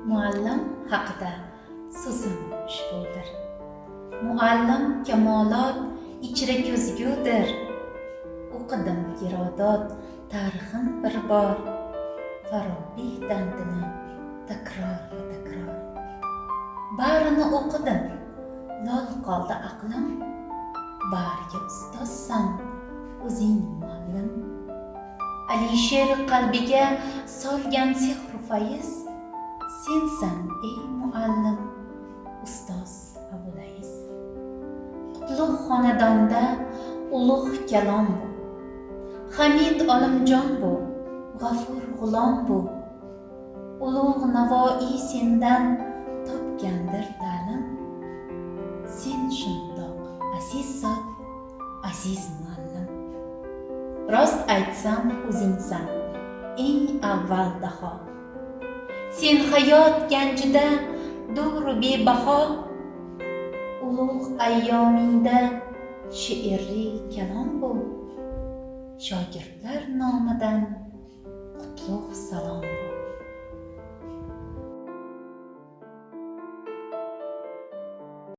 Muallim haqida so'zim ushbudir. Muallim kamolot ichra ko'zgudir. O'qidim Gerodot tarixin bir bor, Farobiy Dantini takror va takror. Barini o'qidim, lol qoldi aqlim, bariga ustozsan o'zing, muallim. Alisher qalbiga solgan sehru fayz sensan, ey muallim, ustoz Abulayiz. Qutlug' xonadonda ulug' kalom bu, Hamid Olimjon bu, G'afur G'ulom bu. Ulug' Navoiy sendan topgandir ta'lim, sen shundoq aziz zot, aziz muallim. Rost aytsam, o'zingsan eng avval daho, sen hayot ganjida durru bebaho. Ulug' ayyomingda she'rli kalom bu, shogirdlar nomidan qutlug' salom.